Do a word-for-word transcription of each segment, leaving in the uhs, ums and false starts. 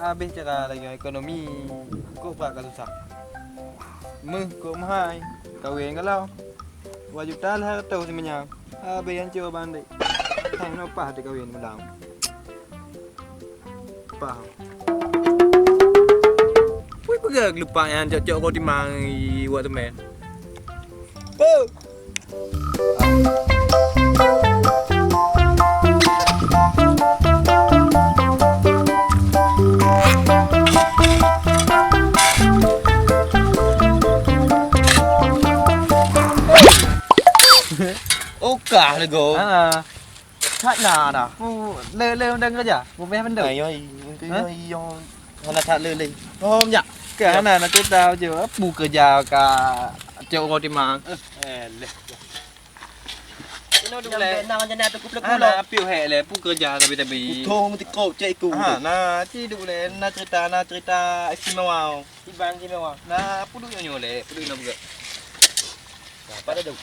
Habéh cara lagèe ekonomi, kok brat ka susah. Méuh kok meuhai, kawén galom. Dua juta lhèe reutôh simeunyan, habéh hancô bandék. Hai, nyoe paih teuk kawén meulang. Paih. Pui peugah lupa nyan cok-cok roti mang i wak teumé. Beuh! Okah lego. Ha. That na dah. Pu le le undang kerja. Pu beh benda. Ayo, ayo, ayo. Hana that le le. Oh, nyak. Ke hana na cerita je. Pu kerja ka cok roti mang. Eh, leh. Ino dulu le. Nang jana tu kuplek kulo. Ana apiu hek le, pu kerja tapi tapi. Kuthong tiko cek ku. Ha, na ci dulu le, na cerita, na cerita istimewa. Ibang istimewa. Na pu dulu nyoe le, pu dulu nyoe. Pada dulu.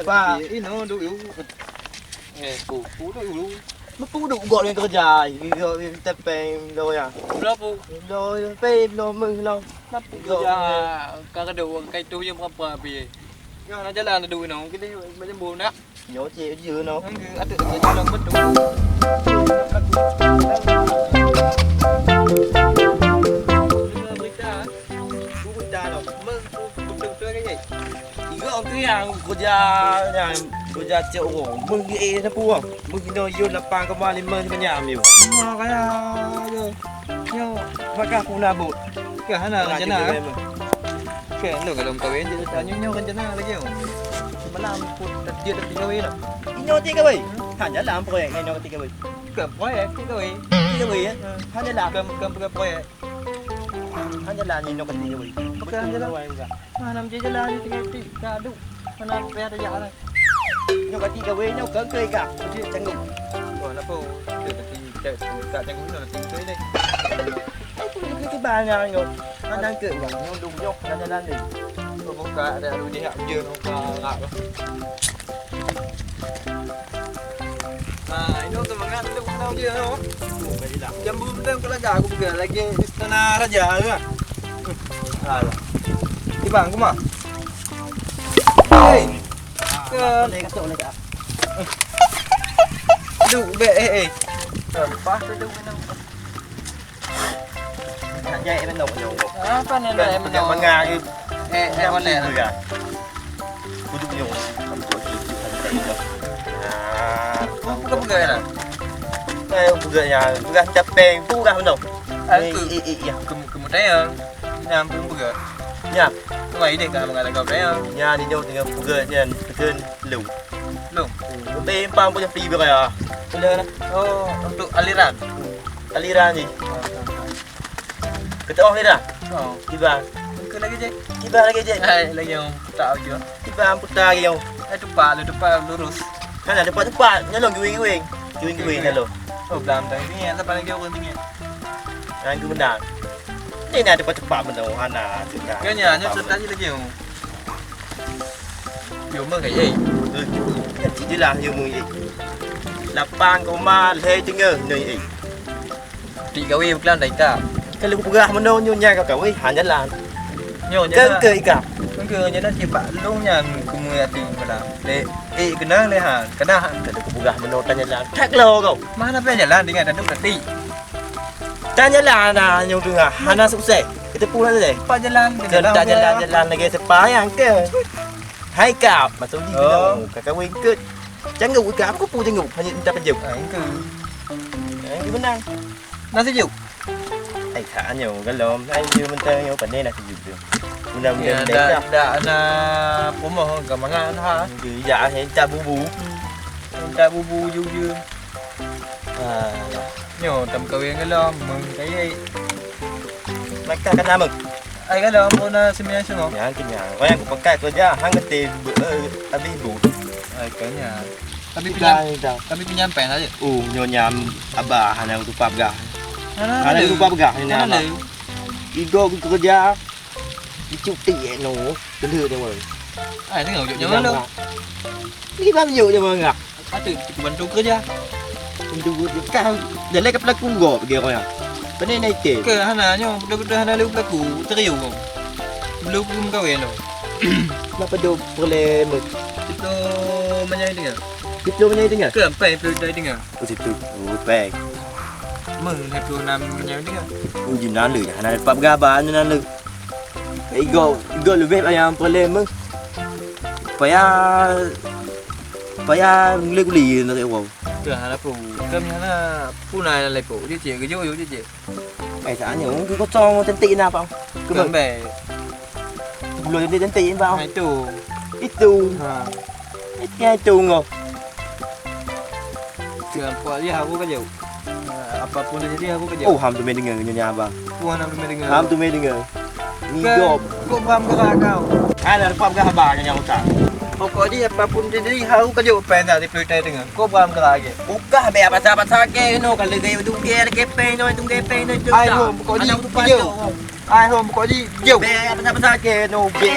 Ba, ino dulu. Eh, pu, pu dulu. Meupuduk gok ngon keureuja, gok ngon tapeng bloe ya. Bloe pu. Bloe pe bloe meuh lom. Napa keureuja ka keudok kai tuh nyang peurapa pih. Nyoe hana jalan adu inoe, kideh bak jambon dak. Nyoe cek je noh. Enggak, atu atu jalan betul. Berita. Berita noh. Meuh betul-betul ke, Cek? Tiga orang tu yang kerja, yang kerja tiap orang. Meuh eh, siapa orang? Meuh kena yun lapan koma lima sebanyak, Miu. Wah, kaya je. Nyoe bakah pun labut. Ke hana rencana? Ke, lu kalau kawin je tanya nyoe rencana lagi. Semalam pun dia dah tiga kawin lah. Inyo tiga kawin? Ha, jalan proyek ni, inyo tiga kawin. Ke proyek tiga kawin? Tiga kawin ya? Ha, jalan. Bukan, bukan, bukan proyek. Ha, jalan ni, inyo ketiga kawin. Bukan jalan. Kawin bukan. Mana macam jalan ni, tiga, tiga, aduh. Mana payah tajak lah. Nyoe kati gawe nyoe keu keu ka. Canggu. Wah, napa? Kita kati kita tak canggu nyoe kati kita ni. Aku nak keu banyak nyoe. Mana keu bang? Nyoe dong nyoe jalan-jalan ni. Buka ada lalu dia je buka ngak. Nah, ini semangat untuk menang dia tu. Jambu mentang aku lagak aku pegang lagi tanah raja tu lah. Alah. Ibang, kuma. Hei. Kan. Boleh kasut boleh tak? Duk bek eh eh. Lepas tu duk minum. Nak jahit menok nyoe. Apa nak nak menok? Mangang. Eh, eh, boleh. Kudu nyoe. Nah. Bukan pegang lah. Eh, pegang ya. Pegang capeng. Pegang menok. Eh, eh, eh, ya. Kamu, kamu tayang. Nyam pun peugah. Nya. Wah, ini ka mengalami kau payah. Nya di jauh dengan peugah nya tekan lu. Lu. Lebih empang punya free beraya. Sudah lah. Oh, untuk aliran. Aliran ni. Kita oh aliran. Oh. Tiba. Ke lagi je. Tiba lagi je. Hai, lagi yang tak aja. Tiba putar lagi yang. Eh, tepat lu, tepat lurus. Kan ada tepat-tepat. Nyalong giwing-giwing. Giwing-giwing nyalong. Oh, belam tadi ni, tak pandai jauh ni. Nyan geuh meunan. Ni na teumpat-teumpat meunoe hana sudah. Kan nyan, nyan cerita je lagi. Yo meuh kai, eh. Eh, nanti je lah yo meuh, eh. Lapan koma lhèe teungoh nyoe, eh. Tik gawe beukeulawan dah ikap. Kalau peugah meunoe nyoe nyan ka gawe, han jalan. Nyoe ke, jalan. Ke ikap. Ke jalan cit bak lôn nyan keumue até malam. Lé, eh, kena lé han. Kena han. Kalau peugah meunoe tan jalan. That lo kau. Mana payah jalan dengan dah tadi. Tan jalan na nyoe teungoh hana sukses. Kita pulang deh. Pak jalan, ke jalan, jalan lagi sepayang ke? Hai kap, masuk di kita. Oh. Kakak wingkut. Janggut kap, aku pun janggut. Hanya minta pejam. Ah, itu. Yang itu menang. Nasi juk. Hai kak nyoe galom. Hai dia mentang nyoe pandai nasi juk tu. Mudah-mudahan ya, dah. Dah, dah ana pemoh ke mangan ha. Ya, minta bubu. Minta bubu juk je. Alah. Nyoe tam kawin ngon lom, meng kayai. Maka kana meng. Ai kalau ampun na semian semua. Nyang kenyang. Wayang ku pekai kerja hang gete, eh, habis bu. Ai kanya. Tapi pinjam, tapi pinjam pen aja. Oh, nyonya abah hana lupa peugah. Hana lupa peugah nyonya abah. Igo ku kerja. Dicuti eh no, kena dia orang. Ah, tengok juk nyawa lo. Ni bang juk dia orang. Ada cukup bantu kerja. Bantu kerja. Kau jalan ke pelaku gok pergi orang. Pane na ite? Ke hana nyoe, beutôi-beutôi hana lé peulaku, serius kong. Belum, belum kawin tu. Kenapa dia perleh mek? Itu menyai dengar. Itu menyai dengar? Ke empat puluh dengar. Oh, situ. Oh, pek. Meng satu enam menyai dengar. Oh, jinan le, hana dapat berapa, jinan le. Igo, igo lebih payah perleh mek. Payah, payah guli-guli nak wow. Ke hana pun. Kami hana pun ada lepo. Dia cek kerja, dia cek. Eh, tak hanya mungkin kosong cantik nak apa? Kembali. Belum cantik-cantik ni, Bang. Ha, itu. Itu. Ha. Itu, itu ngau. Siapa dia aku kerja? Apapun terjadi aku kerja. Oh, ham tu main dengar nyonya abang. Tuhan ham tu main dengar. Ham tu main dengar. Ni job. Kok bram gerak kau? Ada apa gerak abang nyonya utang? Pokok dia apapun terjadi aku kerja, pengen tak diperintah dengar. Kok bram gerak lagi? Ukah be apa-apa sakit no, kalau gaya tu gaya kepeng no, tu gaya peng no. Ai, no, pokok dia. Ai, ho, pokok dia. Jauh. Be apa-apa sakit no, be.